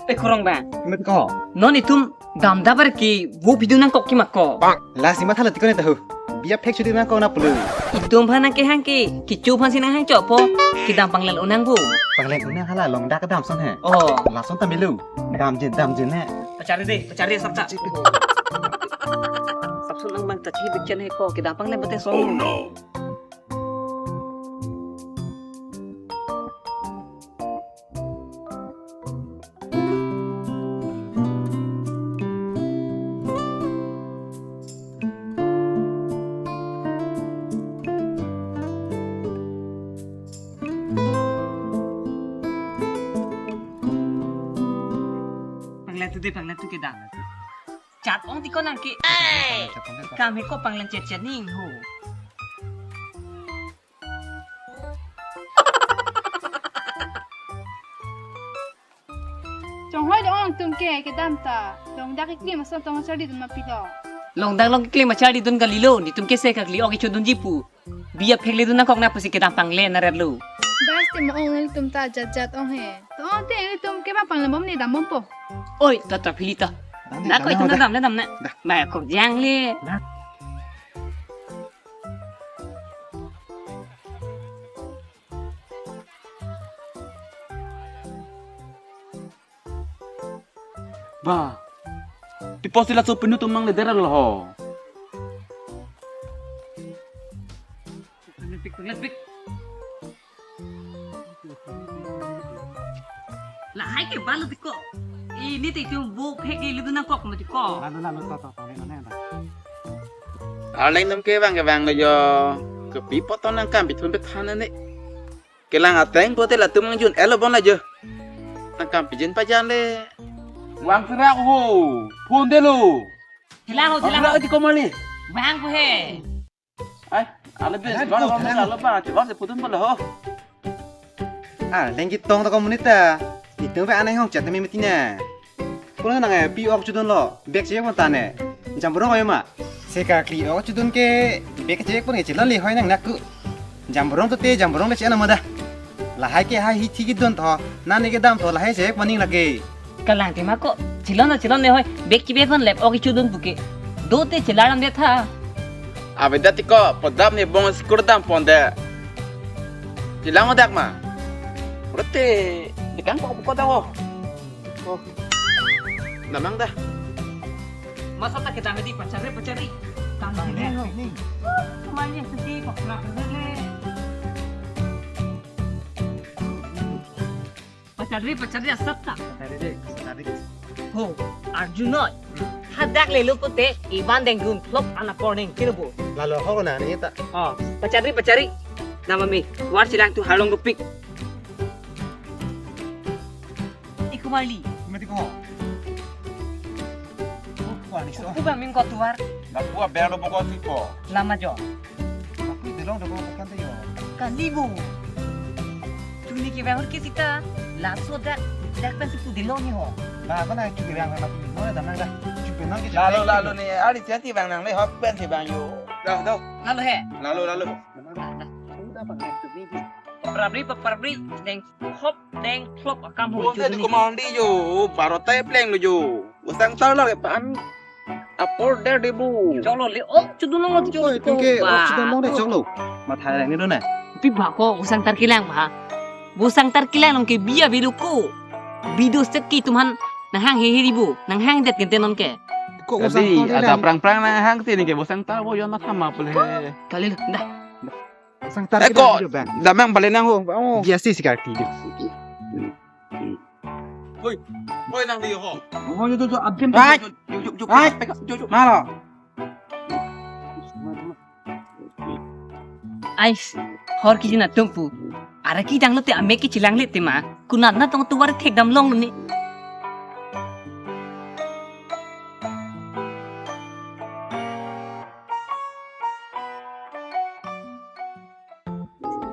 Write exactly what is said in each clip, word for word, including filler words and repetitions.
Pe khorong ba. Met ko. Non itum dam dabar ke vo video nangkok ke ma ko. Lasi matha lo tiko ne tahu. Biya phek chudi nangkok na pulu. Itum aphan nangkehang ke, kecho aphan si nanghang chokpo. Kedam panglen unang vo. Panglen unang hala longdak kedam son he. Oh. Lason ta melu. Damjin, damjin he. Pachari de, pachari sapta. Sapsun nang bang tachi bikin he ko, kedam panglen bete son. Oh no. Panglet tu de, panglet tu kedam. Chat ong tiko nang ke. Kami ko panglen chat chat ning ho. Chonghoi do ong tum ke, kedam ta. Longdak keklim ason tong charlidun ma pilo. Longdak long keklim ma charlidun kalilo, netum ke se kakli ok kechodunji pu. Biya phek ledun nangkok na pusi kedam panglen na ret lo. Bas te ma ong tum ta jat jat ong he. To ong te tum ke ma panglen bom ne dam bom po. Oi, ta ta phili ta. Dam ne, na dam koi ne, tum na dam. Dam na dam na. Dah. Ba kok jang le. Dah. Ba. Pi apotsi laso pinu tum nangleder lo ho. Pik, pik, pik. Lahai ke balu tiko. Ini te tum vo phek ledun nangkok ma tiko. Lalu, lalu, to, to, to, ne, ne, ne. Arleng tum ke bang, ke bang lo jo. Ke pi apot nangkam pithun pethan ne. Kelang ateng pote latum ngangjun elo bon la jo. Nangkam pijin pajan le. Vang serak ho. Phone de lo. Thelang ho, thelang ho. Adi komali. Vang ko he. Ai, ale bes, aduh, vang, vang, thelang ho. Alo ba, coba se putun pala ho. Ah, lengki tong ta komunita. Itum pe anai hong chat me metina. Kono nang eh, pi ok chodun lo, bag chejek pon tane. Jamborong ayo ma. Se kakli ok chodun ke, bag chejek pon ke chelon le hoi nang naku. Jamborong to te, jamborong le chena mada. Lahai ke hai hithi kidun tho, nane kedam tho, lahai chejek pon ning lake. Kalang te ma ko, chelon chelon le hoi, bag chibe pon lep ok chodun puke. Do te chelar am de tha. Abe dati ko, podam ne bong skur dam pon de. Chelang odak ma. Rote, dekang ko buko dawo. Oh. Namang dah. Masa ta kedam di pachari, pachari. Kam di ne ho. Kemanya sesi kok nak le. Pachari, pachari asap ta. Pachari de, pachari. Ho, Arjun noi. Hadak le lo pote, ivan dengdun plop ana porning kilo bo. Lalo ho na ni ta. Oh, pachari, pachari. Nama mi, war silang tu halong rupik. Iko mali. Mati ko. Oh, wah, ni so. Aku bang mingko tuar. Lapu abang lo pokok tiko. Lama jo. Aku delong do pokok kan yo. Kalibu. Tuni ke bang ke sita. Laso dak, dak pen si pu delong ni ho. Ba, apa na cuci bang mati. Mana damang dah. Cuci nang ke. Lalu, lalu ni, ari siati bang nang le hop pen si bang yo. Dah, dah. Lalu he. Lalu, lalu. Sudah pakai tu ni. Parabri, parabri, deng hop, deng klop akam ho. Bonta di komandi jo, baro tai pleng lo jo. Usang tar lo ke pan. Apor der di bu. Choklo le, oh, chodun lo, choklo. Oi, tum ke, oh, chodun lo de, choklo. Mathai reng ni do na. Pi ba ko, usang tar kelang ba. Usang tar kelang long ke biya bilu ko. Bidu seki tum han, nanghang hehe di bu, nanghang det gente non ke. Ko usang tar kelang. Ada prang-prang nanghang sini ke, usang tar bo yon mathama pule. Kali dah. Sang tar. Eh, ko, bang. Damang balik nang ho. Oh. Dia si sikar ti. Hoi, hoi nang di ho. Oh, yo, yo, yo, abim. Hai. Yo, yo, yo, hai. Yo, yo. Malo. Ais, hor kiji na tumpu. Ara ki dang lo te ame ki chilang le te ma. Kunat na tong tuwar thek dam long ni.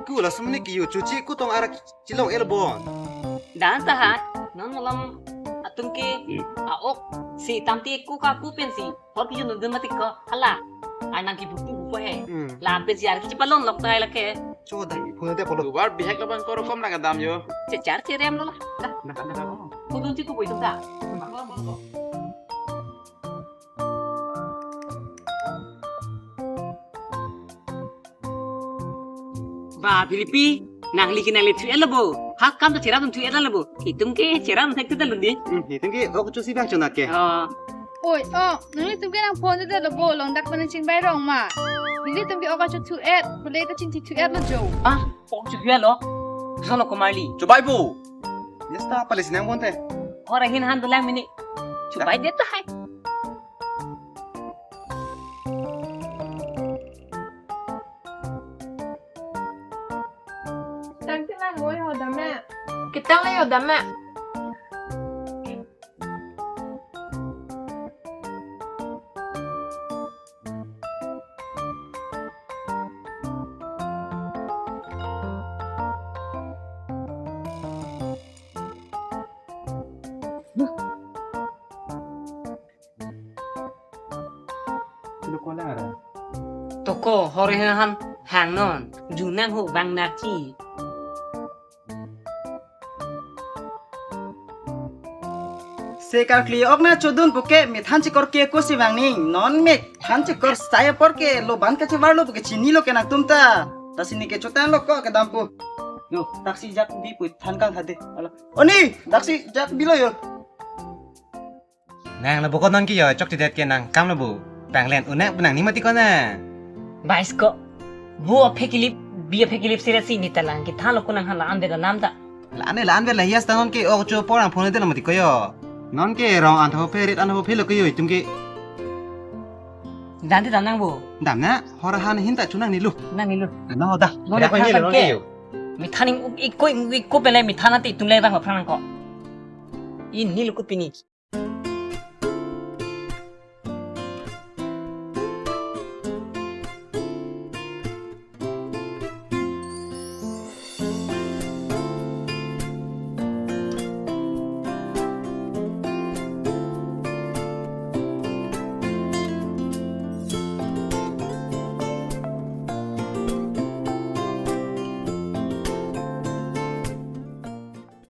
Ku laso mene ke yo chuchi ku tong arak chilong elbon. Dan ta ha, non malam atum ke aok si tamti ku ka ku pensi. Hor ke yo nundun mati ko hala. Ai nang ki buku buku he. Hmm. Lam pensi ar ki chipalon lok tai lake. Choda, phone te polo. Dubar bihek abang korokom lang adam yo. Chechar cherem lo la. Dah, dah, dah, dah. Kudun chiko boy tum ta. Manglo, manglo. Ba, Philipi, nangli ke nangli thu-et lo bo. Ha kam ta cherap thu-et lo bo. Itum ke cherap thek ta lo di. Hmm, itum ke ok chosi bang chonat ke. Oh. Oi, oh, nanglitum ke nang phone ta lo bo, long dak pa nang chingbai rong ma. Nanglitum ke ok achu thu-et, pule ta chingthi thu-et lo jo. Ah, ok chu thu-et lo. Zono komarli. Chubai bo. Yes ta, pale sinang bonte. Ora hin han dolang mini. Chubai det ta hai. Tang ti lang oi ho dam me. Ketang le ho dam me. Lo kolar. Toko, hore han hang non. Junang ho bang naki. Se karkli ok na chodun puke methan chikor ke ko si vang ning. Non methan chikor sai apor ke lo ban kachivar lo puke chini lo ke nangtum ta. Ta sini ke chotan lo ko kedam pu. Yo, taksi jak bi pu than kang hade. Alo. Oni, taksi jak bi lo yo. Nang lo bokon non ke yo, chokche det ke nang kam lo bo. Panglen unek benang ni mati ko na. Bais ko. Bu aphe kilip, bi aphe kilip sira si ni talang ke than lo ko nang han la-an de la nam ta. La-an de la-an de la hias ta non ke ok cho porang phone de la mati ko yo. Non ke rong an tho phe rit an tho phe lo ke yo itum ke. Dan ti dan nang bo. Dam na, hor han hin ta chunang ni lu. Nang ni lu. Na ho da. Non ya ko ni lo ke yo. Methan ing ik ko ing ik ko pele methan ati itum le bang phrang ko. In ni lo ko pini.